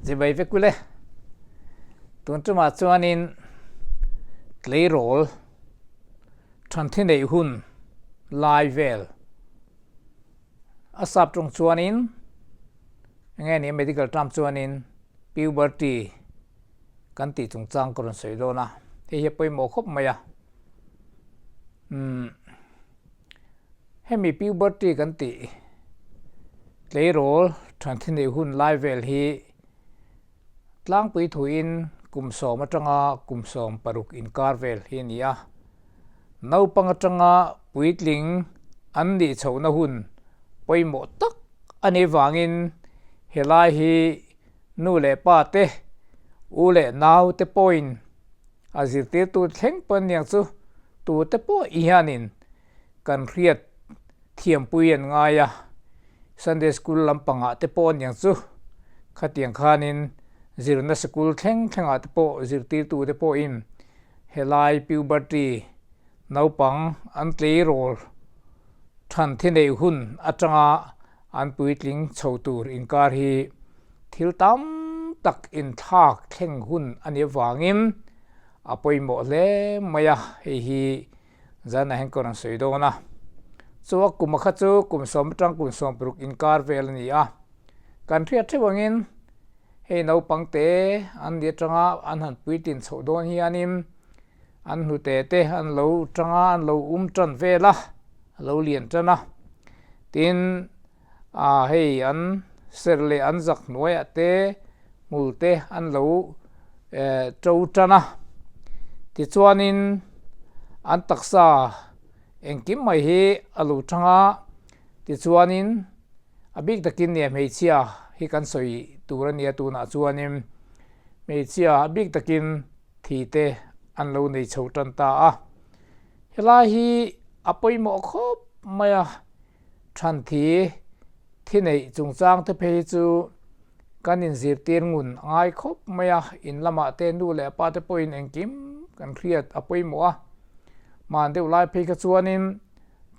Chibai vek ule. Tun tumah chuanin tleirawl than thi neih hun lai vel a sap tawng chuanin enge ni medical term chuanin puberty kan tih chungchang ka rawn sawi dawn a, hei hi a pawimawh khawp mai a. Umm hemi puberty kan tih tleirawl than thi neih hun lai vel hi tlangpui thuin kum sawm atanga kum 16 inkar vel hi a ni a. Naupang atanga puitling an nih chhohna hun pawimawh tak a nih vangin helai hi Nu leh pa te, u leh nau te pawhin a zirtirtu thleng pawn niang chu tute pawh i hianin kan hriat thiampui an ngai a, Sunday School lampangah te pawh niang chu khatiang khanin zirna sikul thleng thlengah te pawh zirtirtu te pawhin helai puberty naupang an tleirawl than thi neih hun atanga An puitling chho tur inkar hi thil tam tak inthlak thleng hun a nih avangin a pawimawh hle mai a, hei hi zanah hian ka rawn sawi dawn a. Chu a kum a kha chu kum sawm atang kum 16 inkar vel a ni a, kan hriat theuh angin hei naupang te an ni atanga an han puitlin chhoh dawn hianin an hnute te an lo tang a, an lo um tan vel a, a lo lian tan a. Tin, ah hei an serh leh an zak hnuaiah te hmul te an lo eh to tan a. Tichuanin an taksa engkim mai hi a lo tang a, tichuanin a bik takin nia hmeichhia hi kan sawi tur a nia tunah chuanin hmeichhia a bik takin thi te an lo nei chho tan ta a. Helai hi a pawimawh khawp mai a, than thi thi neih chungchang te phei hi chu kan inzirtir ngun a ngai khawp mai a, in lamah te nu leh pa te pawhin engkim kan hriat a pawimawh a. Hman deuh lai phei kha chuanin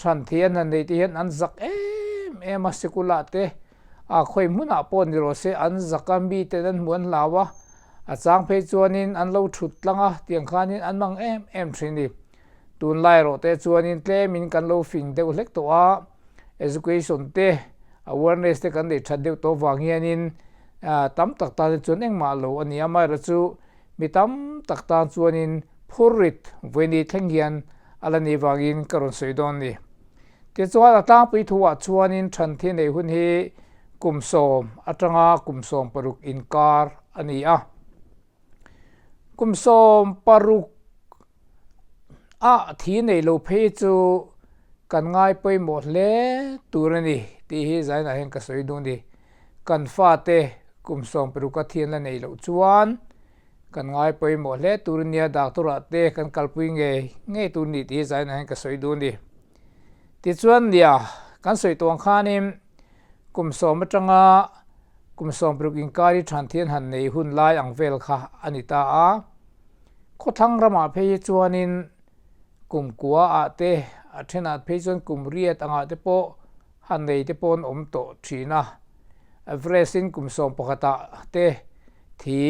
Than thi an han neih te hian an zak em em a, sikulah te a khawi hmunah pawh ni rawh se an zak a, mi ten an hmuh an hlau a, a chang phei chuanin an lo thut tlang a, tiang khanin an mang em em thin a ni. Tunlai erawh te chuanin tlemin kan lo fing deuh hlek tawh a, education te awareness te kan neih that deuh tawh vang hianin tam tak tan chuan engmah lo a ni a, amaherawhchu Mi tam tak tan chuanin phurrit vawiini thleng hian a la nih vangin ka rawn sawi dawn ni. Tichuan a tlangpui thuah chuanin than thi neih hun hi kum 10 atanga kum 16 inkar a ni a. Kum 16 a thi nei lo phei chu kan ngai pawimawh hle tur a ni tih hi zainah hian ka sawi duh a ni. Kan fate kum 16 a thi an la neih loh chuan kan ngai pawimawh hle tur a nia, doctor ah te kan kalpui ngei ngei tur a ni tih hi zainah hian ka sawi duh a ni. Tichuan nia kan sawi tawh ang khanin kum 10 atanga kum 16 inkar hi than thi an han nei hun lai ang vel kha a ni ta a. Khawthlang ramah phei hi chuanin kum kua ah te a thenah phei chuan kum riat angah te pawh han nei te pawh an awm tawh thin a. Everest in kum 11 ah te thi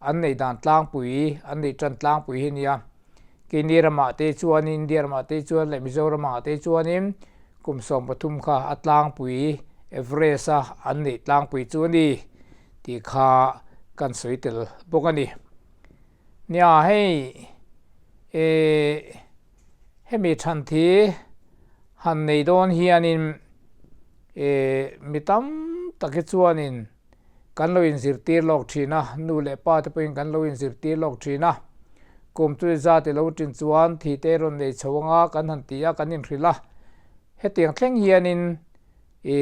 an neih dan tlangpui an neih tan tlangpui hi a nia. Keini ramah te chuanin India ramah te chuan leh Mizoramah te chuanin kum 13 kha a tlangpui Everest a an neih tlangpui chu a ni tih kha kan sawi tel bawk a ni. Nia hei eh hemi than thi han nei dawn hianin eh mi tam tak hi chuanin kan lo inzirtir lawk thin a, nu leh pa te pawhin kan lo inzirtir lawk thin a, kum chu zat i lo tin chuan thi te rawn nei chho anga kan han ti a kan inhrilh a, hetiang thleng hianin I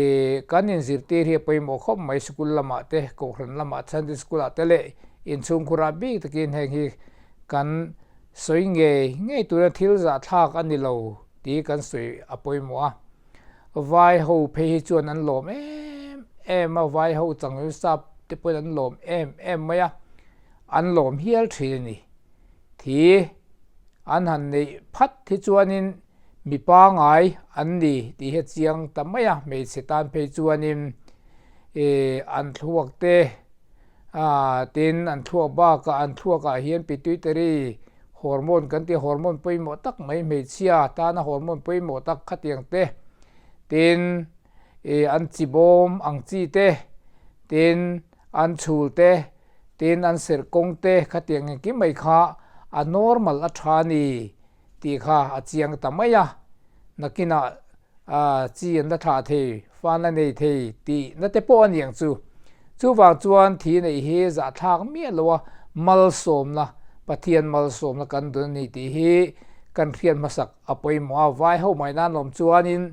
kan inzirtir hi a pawimawh khawp mai, sikul lamah te, kohhran lamah, Sunday school ah te leh inchhungkhurah bik takin heng hi kan sawi ngei ngei tura thil zahthlak a ni lo tih kan sawi a pawimawh a. Vai ho phei hi chuan an lawm em em a, vai ho changel sap te pawhin an lawm em em mai a, an lawm hial thin a ni. Thi an han neih phat hi chuanin Mi pangai an ni tih hi a chiang ta mai a, hmeichhe tan phei chuanin an thluak te, Tin, an thluak bakah an thluakah hian pituitary hormone kan tih hormone pawimawh tak mai hmeichhia tana hormone pawimawh tak khatiang te, tin ih an chi bawm ang chi te, tin an chhul te, tin an serh kawng te khatiang engkim mai kha a normal a tha a ni tih kha a chiang ta mai a, nakinah chi an la thlah thei, fan la nei thei tih na te pawh a ni ang chu. Chuvang chuan thi neih hi zahthlak miah lo a, malsawmna, Pathian malsawmna kan dun a ni tih hi kan hriat hmasak a pawimawh a. Vai ho mai nan lawm chuanin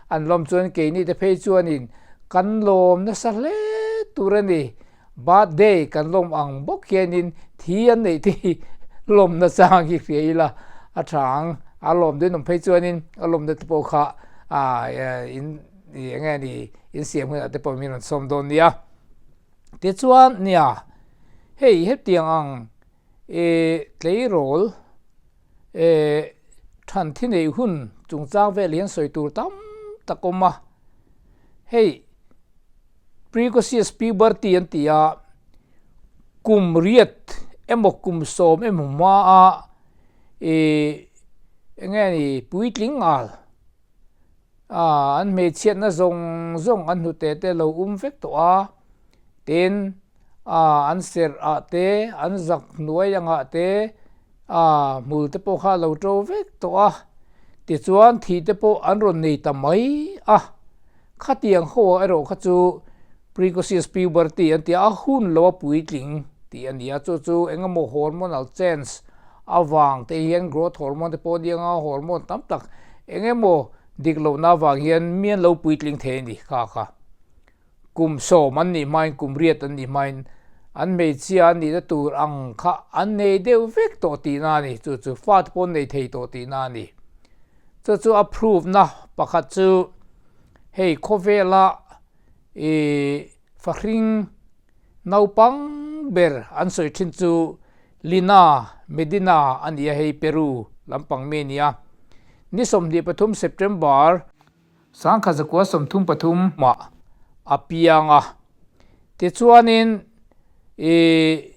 an lawm chuan keini te phei chuanin kan lawm nasa hle tur a ni. Birthday kan lawm ang bawk hianin thi an neih te hi lawmna chang hi hria ila a tha ang. A lawm dawn awm phei chuanin a lawmna te pawh kha in eng nge ni in siam hunah te pawh min rawn sawm dawn nia. Tichuan nia hei hetiang ang tleirawl than thi neih hun chungchang vel hian sawi tur tam tak awm a. Hei. Precocious puberty an ti a, kum riat emaw kum sawm emaw hmaa ih eng nge ni puitling ngal ah an hmeichhiatna zawng zawng an hnute te lo um vek tawh a, tin ah an serh ah te an zak hnuai angah te ah hmul te pawh kha a lo to vek tawh a, tichuan thih te pawh an rawn nei ta mai a. Khatiang ho ah erawh kha chu precocious puberty an ti a, a hun lo a puitling tih a ni a, chu chu eng emaw hormonal change avang te hian growth hormone te pawh a ni anga hormone tam tak eng emaw dik lohna avang hian mi an lo puitling thei a ni kha kha. Kum sawm an nih hmain kum riat an nih hmain an hmeichhia an nihna tur ang kha an nei deuh vek tawh tihna a ni, chu chu fa te pawh an nei thei tawh tihna a ni. Chu chu a prove na pakhat chu hei khawvela ih fahring naupang ber an sawi thin chu Lina Medina a ni a, hei Peru lampang mi a ni a. Ni 23 September 1933 mah a piang a, tichuanin ih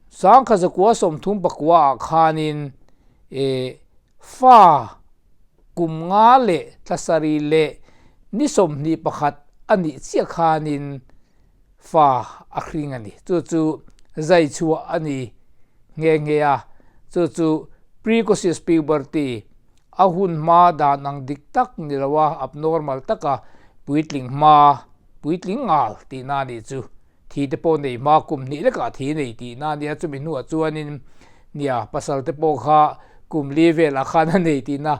1939 ah khanin ih fa kum nga leh thla sarih leh ni 21 a nih chiah khanin fa a hring a ni. Chu chu zai chhuah a ni nghe nghe a, chu chu precocious puberty a hun hma dan ang dik tak ni lo a, abnormal taka puitling hma, puitling ngal tihna a nih chu. Thi te pawh nei hma kum hnih lekah thi nei tihna a nia, chumi hnuah chuanin nia pasal te pawh kha kum li velah khan a nei tihna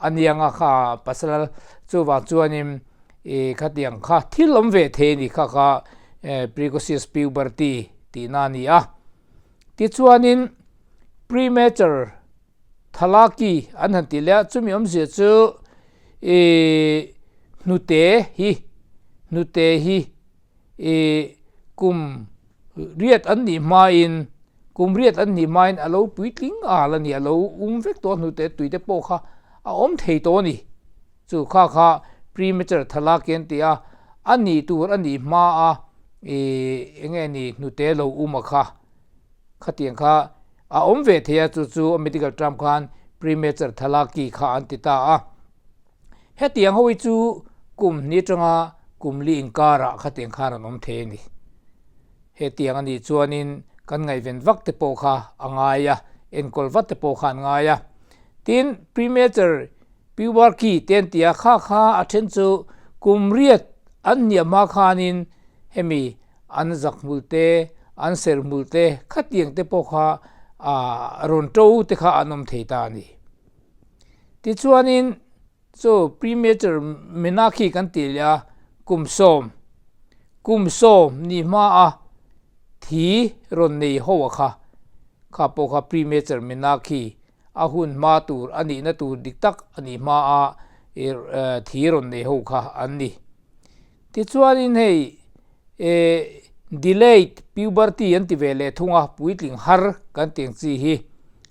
a nia nga kha pasal chuvang chuanin ih khatiang kha thil awm ve thei a ni kha kha precocious puberty tihna a ni a. Tichuanin premature Thalaki an han ti leh a, chumi awmzia chu ih hnute hi hnute hi ih kum riat an nih hmain kum riat an nih hmain a lo puitling al a ni, a lo um vek tawh a hnute tui te pawh kha a awm thei tawh a ni. Chu kha kha premature thalaki an ti a, a nih tur a nih hma a ih eng nge ni hnute lo um a kha khatiang kha a awm ve thei a, chu chu a medical term khan premature thalaki kha an ti ta a. Hetiang ho hi chu kum hnih atanga kum li inkarah khatiang khan an awm thei a ni. Hetiang a nih chuanin kan ngaihven vak te pawh kha a ngai a, enkawl vat te pawh kha an ngai a. Tin, premature puberty te an ti a, kha kha a then chu kum riat an hniam hma khanin hemi an zak hmul te, an serh hmul te khatiang te pawh kha rawn to te kha an awm thei ta a ni. Tichuanin chu premature menarche kan tih leh a, kum sawm, kum sawm ni hmaa thi rawn nei ho a kha, kha pawh kha premature menarche a hun hma tur a nihna tur dik tak a nih hmaa thi rawn nei ho kha an ni. Tichuanin hei delayed puberty an ti ve leh thung a, puitling har kan tih ang chi hi.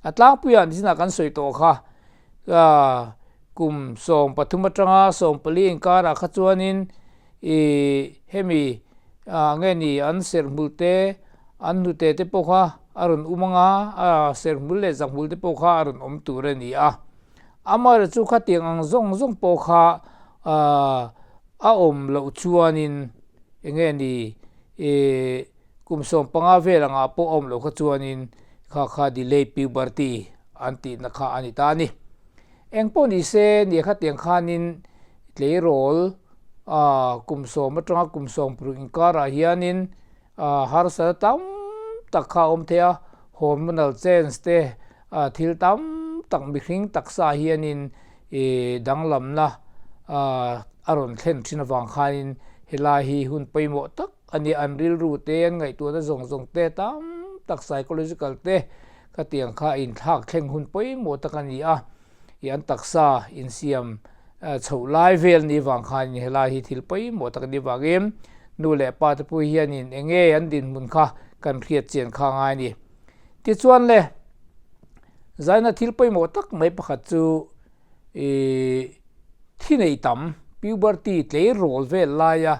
A tlangpuiah nichinah kan sawi tawh kha, kum 13 atanga 14 inkarah kha chuanin ih hemi Nge ni an serhmul te, an hnute te pawh kha a rawn um anga, a serhmul leh zakhmul te pawh kha a rawn awm tur a ni a. Amaherawh chu khatiang ang zawng zawng pawh kha a awm loh chuanin enge ni kum 15 vel angah pawh a awm loh kha chuanin kha kha delay puberty an tihna kha a ni ta a ni. Eng pawh ni se nia khatiang khanin tleirawl kum 10 atanga kum 60 inkarah hianin harsatna tam tak kha a awm thei a, hormonal change te thil tam tak mihring taksa hianin danglamna a rawn thlen thin avang khanin helai hi hun pawimawh tak a ni. An rilru te, an ngaihtuahna zawng zawng te tam tak psychological te khatiang kha inthlak thleng hun pawimawh tak a ni a, i an taksa insiam chhoh lai vel ni vang khanin helai hi thil pawimawh tak a nih vangin nu leh pa te pawh hianin eng nge an dinhmun kha kan hriat chian kha a ngai a ni. Tichuan le, zaina thil pawimawh tak mai pakhat chu i thi nei tam, puberty, tleirawl vel laia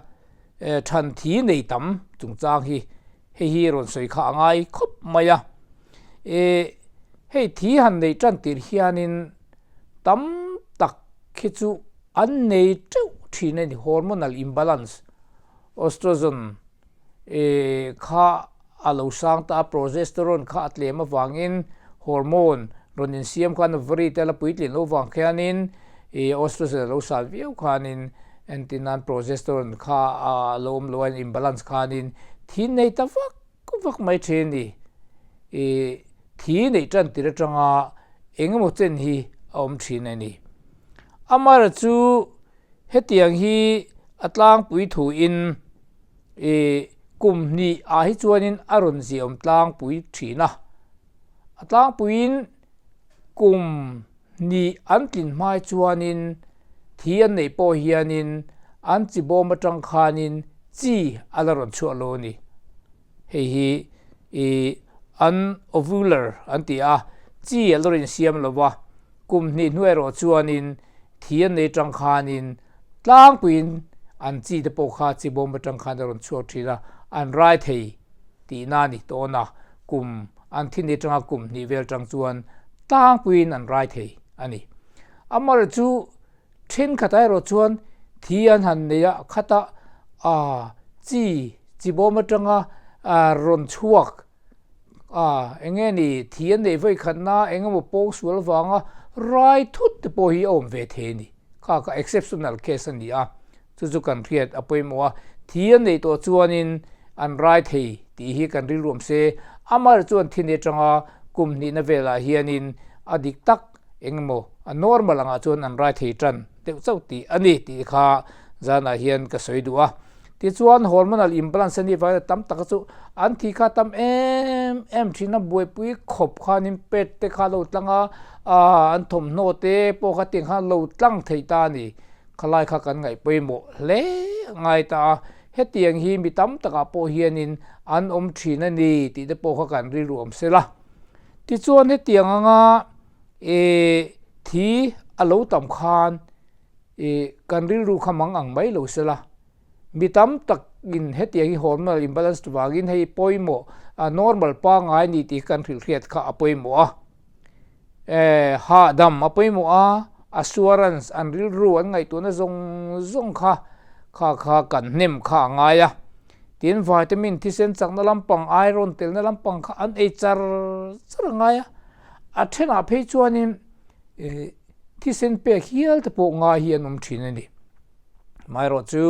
than thi nei tam chungchang hi hei hi rawn sawi kha a ngai khawp mai a. I hei thi han neih tan tir hianin tam tak khi chu an nei teuh thin a ni, hormonal imbalance, oestrogen i kha a lo sang ta a, progesterone kha a tlem avangin hormone rawn insiam khan ovary te a la puitlin loh vang khianin i oestrogen a lo sal viau khanin entirnan progesterone kha a lo awm lo a imbalance khanin thi nei ta vak vak mai thin a ni. I thi neih tan tir atanga engemaw chen hi a awm thin a ni. Amaherawhchu chu hetiang hi a tlangpui thuin i kum hnih ah hi chuanin a rawn ziahawm tlangpui thin a. A tlangpuiin kum hnih an tlin hmai chuanin thi an neih pawh hianin an chi bawm atang khanin chi a la rawn chhuah lo a ni. Hei hi i an ovular an ti a, chi a la rawn insiam lo va, kum hnih hnu erawh chuanin thi an nei tang khanin tlangpuiin an chi te pawh kha chi bawm atang khan a rawn chhuak thin a, an rai thei tihna a ni tawn a, kum an thi ni tanga kum hnih vel tang chuan tlangpuiin an rai thei a ni. Amaherawh chu thenkhat erawh chuan thi an han nei a, khata chi chi bawm atanga rawn chhuak eng nge ni thi an neih vawi khatna eng emaw pawng sual vanga rai thut te pawh hi a awm ve thei a ni. Kha kha exceptional case a ni a. Chu chu kan hriat a pawimawh a, thi an neih tawh chuanin an rai thei tih hi kan rilruam se, amaherawh chuan thi nei atanga kum hnihna velah hianin a dik tak eng emaw a normal angah chuan an rai thei tan deuh chauh tih a ni tih kha zanah hian ka sawi duh a. Tichuan hormonal imbalance a nih vangin tam taka chu an thi kha tam em em thin a, buaipui khawp khanin pet te kha a lo tlang a, an thawmhnaw te pawh kha tiang khan a lo tlang thei ta a ni. Khalai kha kan ngaih pawimawh hle ngai ta a, hetiang hi mi tam takah pawh hianin an awm thin a ni tih te pawh kha kan rilru awm sela. Tichuan hetiang anga ih thi a lo tam khan ih kan rilru kha mang ang mai lo sela. Mi tam takin hetiang hi hormonal imbalance vangin hei pawimawh a normal pangngai ni tih kan hrilhhriat kha a pawimawh a. Hahdam a pawimawh a, assurance an rilru an ngaihtuahna zawng zawng kha kha kha kan hnem kha a ngai a. Tin, vitamin thisen chakna lampang, iron telna lampang kha an ei char char a ngai a. A thenah phei chuanin thisen pek hial te pawh ngai hi an awm thin a ni. Amaherawh chu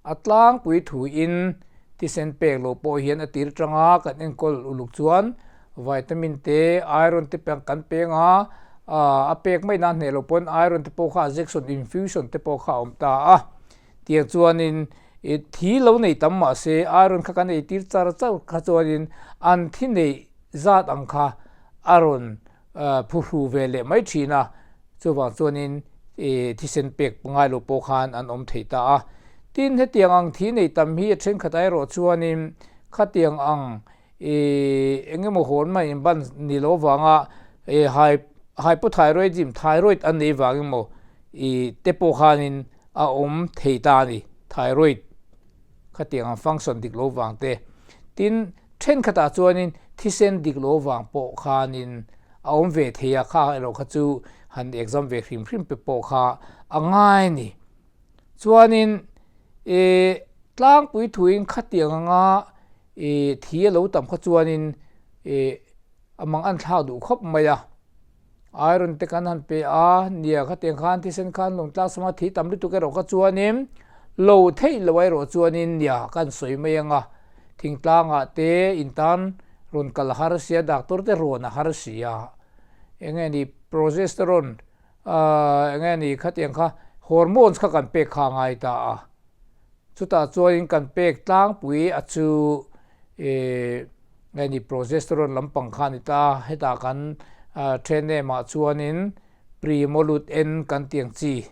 a tlangpui thuin thisen pek loh pawh hian a tir tanga kan enkawl uluk chuan vitamin te, iron te kan peng a, a pek mai nan hneh loh pawn iron te pawh kha injection, infusion te pawh kha a awm ta a. Tiang chuanin thi lo nei tam mah se iron kha kan ei tir char char kha chuanin an thi neih zat ang kha a rawn phuhru ve leh mai thin a, chuvang chuanin thisen pek ngai lo pawh khan an awm thei ta a. Tin, hetiang ang thi nei tam hi a thenkhat erawh chuanin khatiang ang eng emaw hawn mai in ban ni lo vanga hypothyroidism, thyroid an nei vang emaw te pawh khanin a awm thei ta a ni, thyroid. Khatiang ang function dik lo vang te. Tin, thenkhatah chuanin thisen dik lo vang pawh khanin a awm ve thei a, kha erawh kha chu han exam ve hrim hrim pe pawh kha a ngai a ni. Chuanin ih tlangpui thuin khatiang anga ih thi a lo tam kha chuanin ih a mang an thlak duh khawp mai a. Iron te kan han pe a, nia khatiang khan thisen khan lawng tlak sama thi tam lutuk erawh kha chuanin lo theih loh erawh chuanin nia kan sawi mai anga thingtlangah te intan rawn kal har sia doctor te rawn a har si a, eng nge ni progesterone ahh eng nge ni khatiang kha hormones kha kan pek kha a ngai ta a, chutah chuanin kan pek tlangpui a chu Ih nge ni progesterone lampang kha a ni ta, hetah kan then em ah chuanin Primolut N kan tih ang chi,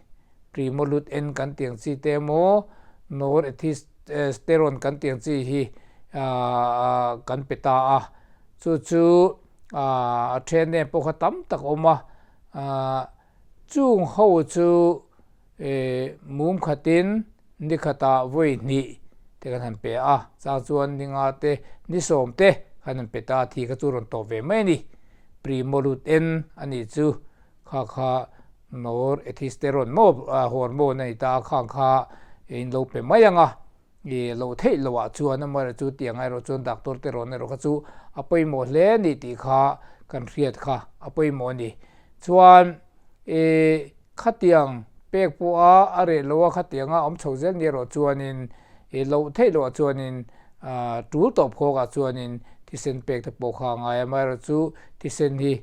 Primolut N kan tih ang chi te emaw Norethisterone kan tih ang chi hi kan pe ta a, chu chu a then em pawh kha tam tak a awm a, Chung ho chu mum khatin ni khatah vawi hnih te kan han pe a, chang chuan ni nga te ni sawm te kan han pe ta a, thi kha chu rawn tawp ve mai a ni. Primolut N a nih chu kha kha norethisterone maw hormone a ni ta a, khang kha in lo pe mai ang a. I loh theih loh ah chuan amaherawh chu tiang erawh chuan doctor te rawn erawh kha chu a pawimawh hle a ni tih kha kan hriat kha a pawimawh a ni. Chuan i khatiang pek pawha a reh loh a khatianga awm chho zel ni erawh chuanin i loh theih loh ah chuanin tul tawp khawk ah chuanin thisen pek te pawh kha a ngai a, amaherawh chu thisen hi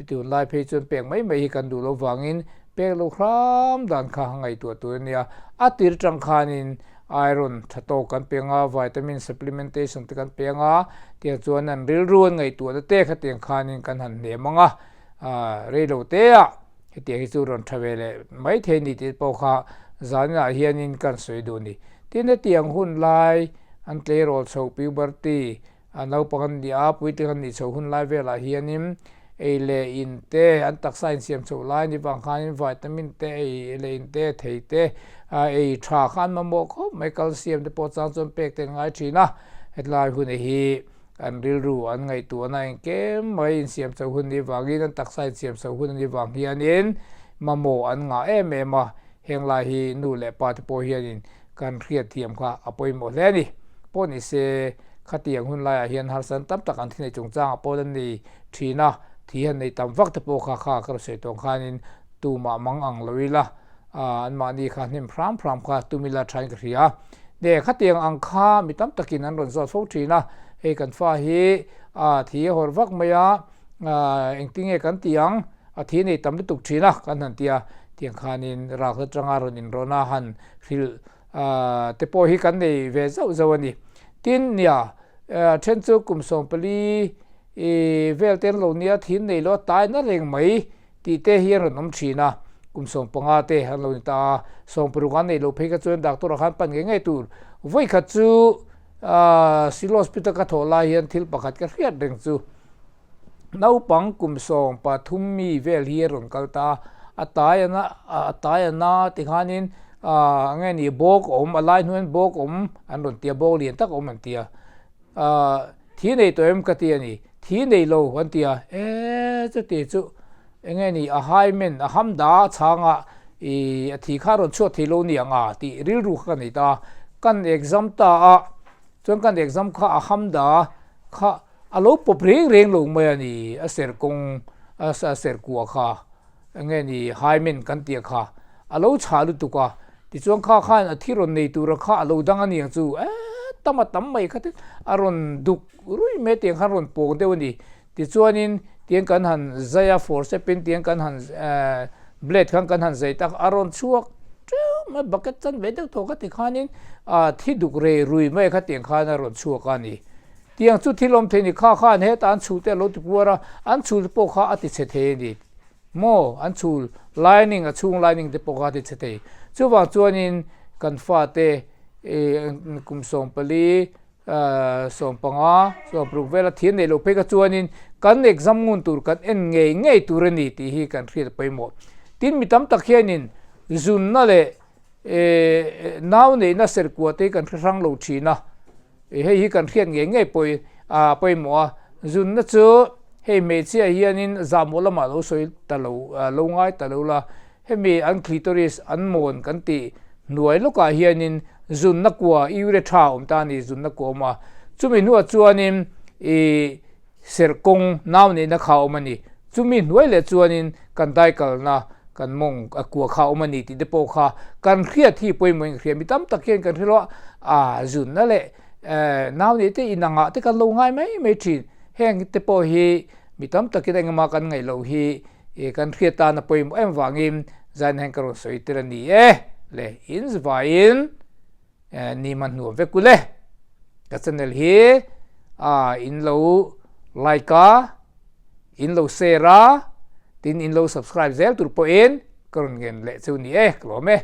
tunlai phei chuan pek mai mai hi kan duh loh vangin pek loh hram dan kha ngaihtuah tur a nia. A tir tang khanin Iron tha tawk kan pe anga, vitamin supplementation te kan pe anga, tiang chuan an rilru an ngaihtuahna te khatiang khanin kan han hnem anga, reilo te ah hetiang hi chu rawn tha ve leh mai thei a ni tih pawh kha zaninah hianin kan sawi duh a ni. Tin, hetiang hun lai an tleirawl chhoh puberty A naupang an ni a, puitling an nih chhoh hun lai velah hianin ei leh in te, an taksa insiam chhoh lai ni vang khanin vitamin te, ei leh in te, thei te, ei tha kha an mamawh khawp mai, calcium te pawh chang chuan pek te an ngai thin a, hetlai hun hi an rilru an ngaihtuahna engkim mai insiam chhoh hun ni vangin an taksa insiam chhoh hun a nih vang hianin mamawh an ngah em em a, heng lai hi nu leh pa te pawh hianin kan hriatthiam kha a pawimawh hle a ni. Pawh ni se, khatiang hun laiah hian harsan tam tak an thi nei chungchangah pawh an nei thin a, thi han nei tam vak te pawh kha kha ka rawn sawi tawng khanin tumah mang ang lo ila, anmahni kha hnem hram hram kha tum ila thain ka hria. Ne, khatiang ang kha mi tam takin an rawn zawt fo thin a, hei kan fa hi thi a hawrh vak mai a, engtinge kan ti ang? A thi nei tam lutuk thin a, kan han ti a, tiang khanin rak atanga rawn inrawn a han hrilh te pawh hi kan nei ve zauh zauh a ni. Tin, nia, then chu kum 14 vel te an lo nia, thin nei lo a taina reng mai tih te hi an rawn awm thin a, kum 15 te an lo ni ta a, 16 an neih loh phei kha chuan doctor ah khan pan ngei ngei tur. Vawikhat chu Civil Hospital ka thawh lai hian thil pakhat ka hriat reng chu. Naupang kum 13 mi vel hi a rawn kal ta a, a tai a a tai a na tikhanin ah nge ni bawk a awm a lai hnuaiin bawk a awm an rawn ti a, bawk lian tak a awm an ti a, ah thi nei tawh em ka ti a ni, thi nei lo an ti a, e chuti chu eng nge ni a haimen a hamda a chhanga ih a thi kha a rawn chhuak thei lo ni ang a tih rilru kha ka nei ta a, kan exam ta a, chuan kan exam kha a hamda kha. A lo pawp reng reng lo mai a ni, a ser kawng a ser kua kha eng nge ni hymen kan tih kha a lo chhah lutuk a, tichuan kha khan a thi rawn nei tura kha a lo dang a ni ang chu e tam a tam mai kha te a rawn duk ruih mai tiang khan rawn pawng deuh a ni, tichuanin tiang kan han zai a forcep in tiang kan han blade khan kan han zai tak a rawn chhuak teuh mai bucket chanve deuh thaw kha tikhanin a thi duk rei rui mai kha tiang khan a rawn chhuak a ni. Tiang chu thil awm thei ni kha khan heta an chhul te a lo ti puar a, an chhul te pawh kha a ti chhe thei a ni maw? An chhul lining, a chhung lining te pawh kha a ti chhe thei. Chuvang chuanin kan fate kum 14, 15, 16 vela thil neih loh phei kha chuanin kan exam ngun tur kan en ngei ngei tur a ni tih hi kan hriat a pawimawh. Tin, mi tam tak hianin zunna leh. Nau neihna serkua te hi kan hre hrang lo thin a, hei hi kan hriat ngei ngei pawh a pawimawh a. Zunna chu hei hmeichhia hianin zahmawh lamah lo sawi ta lo, lo ngai ta lo la, hemi an clitoris an mawn kan tih hnuai lawkah hianin zunna kua urethra a awm ta a ni, zunna kua a awm a. Chumi hnuah chuanin ih Serh kawng nau neihna kha a awm a ni. Chumi hnuai leh chuanin kan daikalna, kan mawng a kua kha a awm a ni tih te pawh kha kan hriat hi pawimawhin ka hria. Mi tam tak hian kan hre lo a, a zunna leh nau neih te inangah te kan lo ngai mai mai thin. Heng te pawh hi mi tam takin engemaw kan ngaih loh hi kan hriat tan a pawimawh em vangin zaina hian ka rawn sawi tir a ni e. Le inzvaiin. Ni man hnuam vek ule. Ka channel hi a in lo like a, in lo share a, tin in lo subscribe zel tur pawhin ka rawn ngen leh chu ni e, ka lawm e.